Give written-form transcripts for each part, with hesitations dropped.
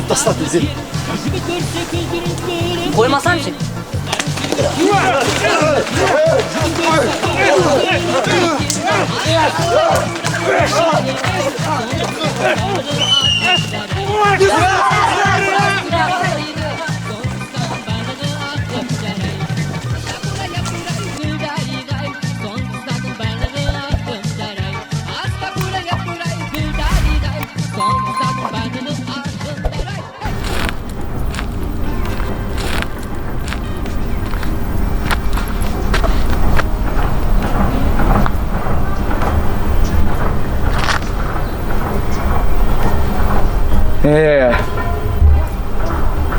Қойып таста тезек. Қоймасам ше? Е,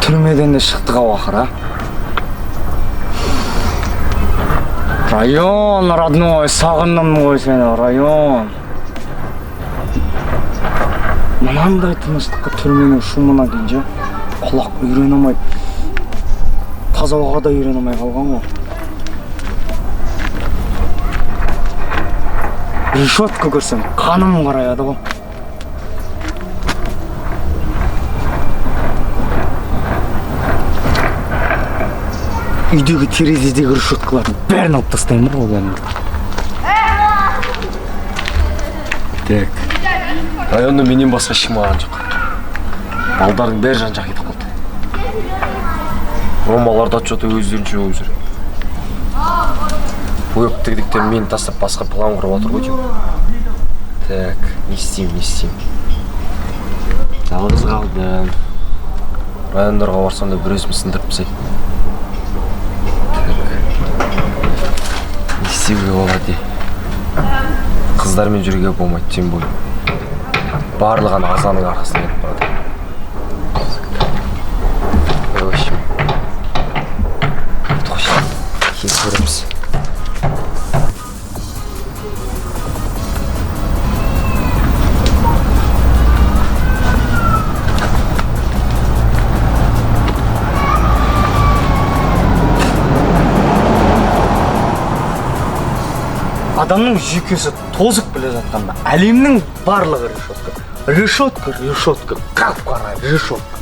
түрмеден де шықтық ау ақыры. Район, родной, сағындым ғой сені, район. Мынандай тыныштыққа түрменің шумына дейін ше, құлақ үйрене алмай, таза ауаға да үйрене алмай қалған ғой. Решетка көрсем, қаным қараяды ғой. Үйдегі терезедегі решеткалардың бәрін алып тастаймын ғой бәрін. Так. Районда менен басқа ешкім қалған жоқ. Балдардың бәрі жан-жаққа кетіп қалды. Ромалар да что-то өздерінше болып жүр. Бөктігдіктер мені тастап басқа план құрып жатыр ғой деймін. Так, не істеймін, не істеймін. Жалғыз қалдым. Райондарға барсам да бір өзім сындырып тастайды. Так. Не істеуге болады? Қыздармен жүруге болмайды, тем более. Барлығы ана азанның арқасында кетіп барады. В общем, кейін көреміз. Адамның жүйкесі тозып келе жатқанда әлемнің барлығы решетка. Решетка, решетка, қап-қара решетка.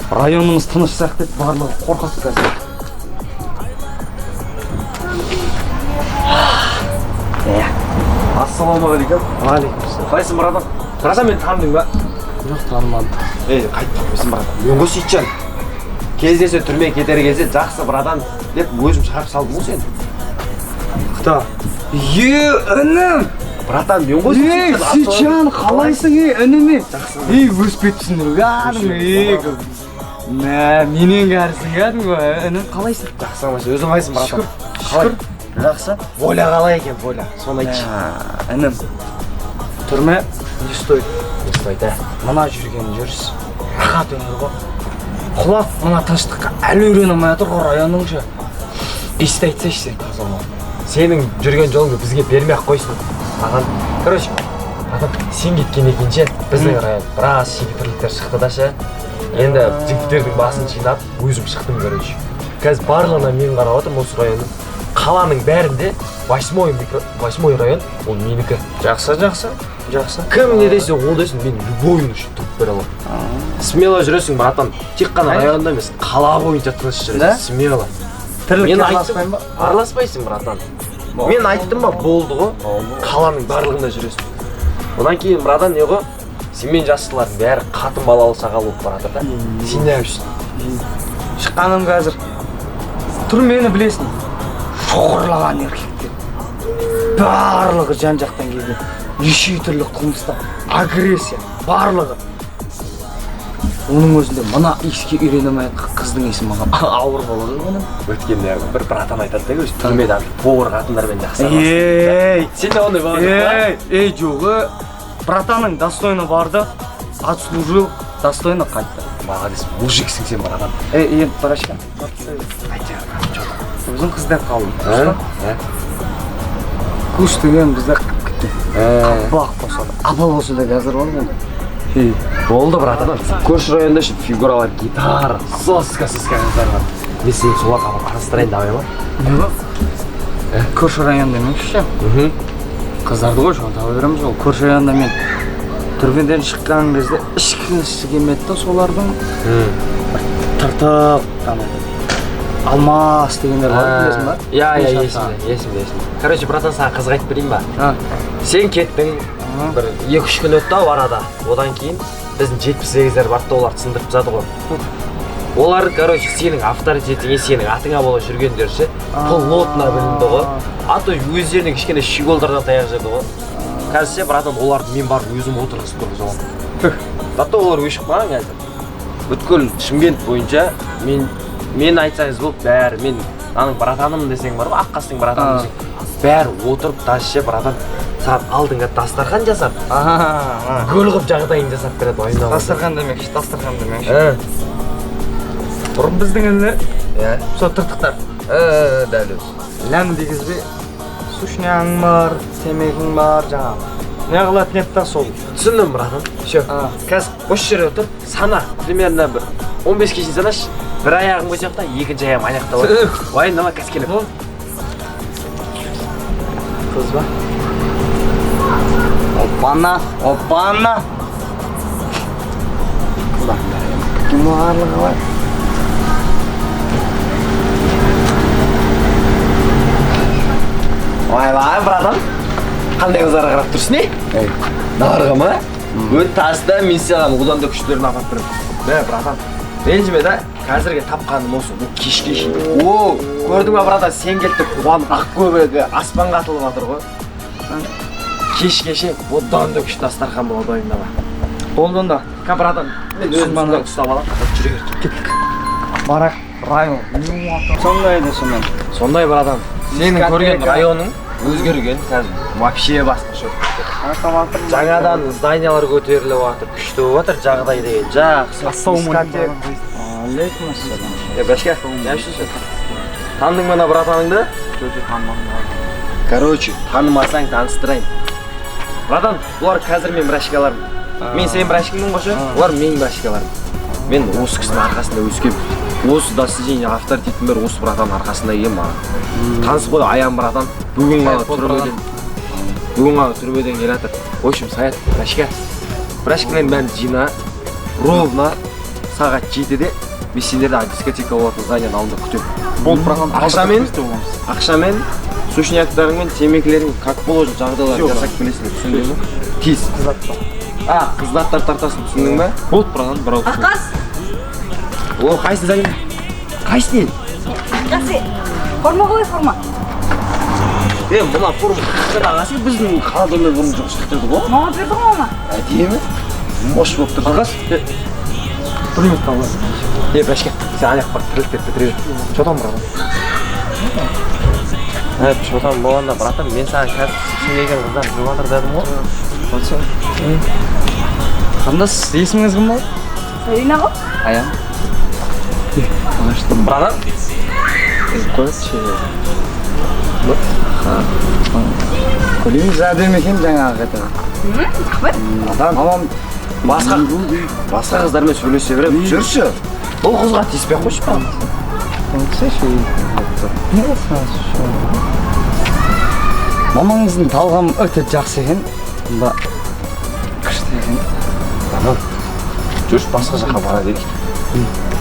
Районымыз тыныш сияқты еді, барлығы қорқады қазір. Ассалаумағалейкум. Уағалейкумассалам. Қалайсың, братан? Братан, мені таныдың ба? Жоқ, танымадым. Ей, қайтып танымайсың, братан. Мен ғой Сейітжан. Кездесе түрме кетер кезде жақсы братан деп өзім шығарып салдым ғой сені. Кто? Е, інім! Братан, мен ғой Ей, Сейітжан, қалайсың, ей, інім, ей? Жақсы. Ей, өсіп кетіпсің, кәдімгі, ей, мә, менен кәрісің, кәдімгі, інім, қалайсың? Жақсы, аман, өзің қалайсың, братан? Шүкір, шүкір. Жақсы. Воля қалай екен, воля? Соны айтшы. Мә, інім, түрме не стоит. Не стоит, ә? Мына жүрген жүріс, рахат өмір ғой. Құлақ мына тыныштыққа әлі үйрене алмай жатыр ғой районның ше. Есті айтсайшы сен таза бол. Сенің жүрген жолыңды бізге бермей ақ қойсын. Аған, короче, братан, сен кеткеннен кейін ше, біздің район біраз шикі шықты да ше. Енді жігіттердің басын жинап, өзім шықтым, короче. Қазір барлығына мен қарап отырмын осы районның. Қаланың бәрінде восьмой район, ол менікі. Жақсы, жақсы, жақсы. Кім не десе, ол десін, мен любойын үшін тұрып бере аламын. Смело жүресің, братан. Тек қана районда емес, қала бойынша тыныш Да? жүресің. Смело. Тірлікке Мен араласпаймын ба? Араласпайсың, братан. Мен айттым ба, болды ғой. Қаланың барлығында жүресің. Одан кейін, братан, не ғой? Сенмен жастылардың бәрі қатын балалы шағалы болып баратыр да. Сен не үшін? Шыққаным қазір. Түрмені білесің. Шоғырлаған еркектер. Барлығы жан-жақтан келген. Неше түрлі қылмыстар, агрессия, барлығы. Оның өзінде мына иіске үйрене алмай жатқан қыздың иісі маған ауыр болады ғой оның. Өткенде бір братан айтады да, короче, түрмеде ана повар қатындармен жақсы араласты. Ей, Сенде ондай бала жоқ па? ей, ей, жоқ. Братаның достойно барды, отслужил, достойно қайтты. Молодец, мужиксің сен, братан. Ей, енді парашка. Өзің қыздан қалдың. А? Күш деген бізде кеткен. Қаппақ болса да, апа болса да қазір бар ғой. Ей, болды, братан. Көрші районда ше фигуралар, гитара, соска, соска қыздар бар. Мен сені соларға апарып таныстырайын, давай ма? Не ғой? Көрші районда емес ше. Қыздарды ғой, соны таба береміз ғой. Көрші районда мен Түрмеден шыққан кезде ішкісі келмеді да солардың. Бір тыртық ана Алмас дегендер бар, білесің ба? Иә, иә, есімде, есімде, есімде. Короче, братан, саған қызық айтып берейін ба? Сен кеттің, бір 2-3 күн өтті ау арада. Одан кейін біздің 78-дер барды да, оларды сындырып тастады ғой. Олар, короче, сенің авторитетіңе, сенің атыңа бола жүргендер ше, плотно білінді ғой. А то өздеріне кішкене щеголдардан таяқ жеді ғой. Қазір ше, братан, оларды мен барып өзім отырғызып тұрғызып аламын. Зато олар өшіп қалған қазір. Бүткіл Шымкент бойынша мен айтсаңыз болды, бәрі мен аның братаным десең бар ғой, Аққастың братаны десең, бәрі отырып даже ше, братан, саған алдыңа дастархан жасап, гүл қылып жағдайын жасап береді, уайымдама. Дастархан демекші, дастархан демекші. Бұрын біздің інілер, сол тыртықтар. Дәл өзі. Ләм дегізбей, сушняң бар, темекің бар, жаңағы. Не қылатын еді да сол. Түсіндім, братан. Все. Қазір осы жерде тұр, сана, примерно бір 15-ке шейін санашы. Бір аяғым осы жақта, екінші аяғым ана жақта болады. Уайымдама, қазір келемін. Қыз ба? Опана, опана. Қыздардың бәрі кино барлығы бар. Ойбай, братан. Қандай қыздарға қарап тұрсың, не? Ей. Мыналарға ма? Өт таста, мен саған одан да күштілерін апарып беремін. Мә, братан, ренжіме да, қазіргі тапқаным осы, бұл кешке шейін. О, көрдің ба, братан, сен келді деп қуанып ақ көбегі аспанға атылып жатыр ғой. Кешке ше, одан да күшті дастархан болады, уайымдама. Болды онда. Ка, братан, мен өзім Сұмбаны. ұстап аламын. Жүре бер, кеттік. Барақ район. Сондай да сондай. Сондай, братан. Сенің Дискотека. көрген районың өзгерген, қазір вообще басқаша. Жаңадан зданиялар көтеріліп жатыр, күшті болып жатыр, жағдай деген жақсы. Дискотека. Алейкум ассалам. Е, бәшке, не үшін? Таныдың ба ана братаныңды? Жоқ, танымадым. Короче, танымасаң таныстырайын. Братан, бұлар қазір мен брашкаларым. Мен сенің брашкаңмын ғой ше? Олар менің брашкаларым. Мен осы кісінің арқасында өскем. Осы достижение, авторитеттің бәрі осы братанның арқасында келген маған. Танысып қой, Аян братан. Бүгін ғана түрмеден. Бүгін ғана түрмеден келе жатыр. В общем, Саят, брашка. Брашкалардың бәрін жина. Ровно сағат 7-де мен сендерді дискотека болатын зданияның алдында күтемін. Болды, братан. Ақшамен, сушняктарыңмен, темекілерің, как положено жағдайлар жасап келесіңдер, түсіндің бе? Тез. А, қыздаттар тартасың, түсіндің бе? Болды, братан, бір ауыз. Аққас! О, қайсы Зарина? Қайсы не? Аққас, форма қалай, форма? Е, мына форма қашан ағасы, біздің қалада ондай бұрын жоқ шығып тұрды ғой. Мама берді ғой мама. Әдемі. Мош болып тұр. Аққас, бір минут алла. Е, бәшке, сен ана жаққа барып тірлік бітіре бер. Че там, братан? Е, че там болғанда, братан, мен саған қазір сексен қыздар жүріп жатыр дедім ғой. Болса. Қарындас, есіміңіз кім болды? Зарина ғой. Аян. Братан, Қойшы. Көйлегіңіз әдемі екен жаңағы қайтадан. Рахмет. Братан, мамам басқа қыздармен сөйлесе беремін. Жүрші. Бұл қызға тиіспей ақ қойшы, братан. Мамаңыздың талғамы өте жақсы екен. Бұнда күшті екен. Братан, жүрші, басқа жаққа бара берейік.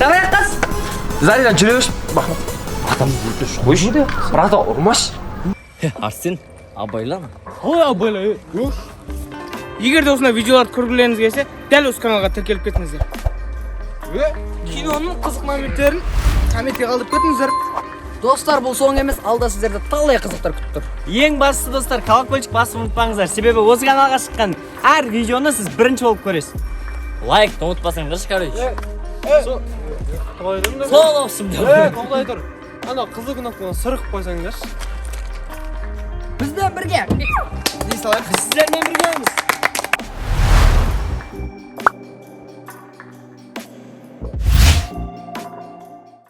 Давай, Аққас. Зарина, жүре берші. Махмұд. Братан, өтініш қойшы. Братан, ұрмашы. Арсен, абайлама. Ой, абайла, е. Егер де осындай видеоларды көргілеріңіз келсе, дәл осы каналға тіркеліп кетіңіздер. Киноның қызық моменттерін комментке қалдырып кетіңіздер. Достар, бұл соң емес, алда сіздерді талай қызықтар күтіп тұр. Ең бастысы, достар, колокольчик басып ұмытпаңыздар. Себебі осы каналға шыққан әр видеоны сіз бірінші болып көресіз. Лайкты ұмытпасаңдаршы, короче. Сол общем. Тоқтай тұр. Ана қызыл кнопканы сырық қойсаңдаршы. Бізбен бірге. Не салайық? Біз сіздермен біргеміз.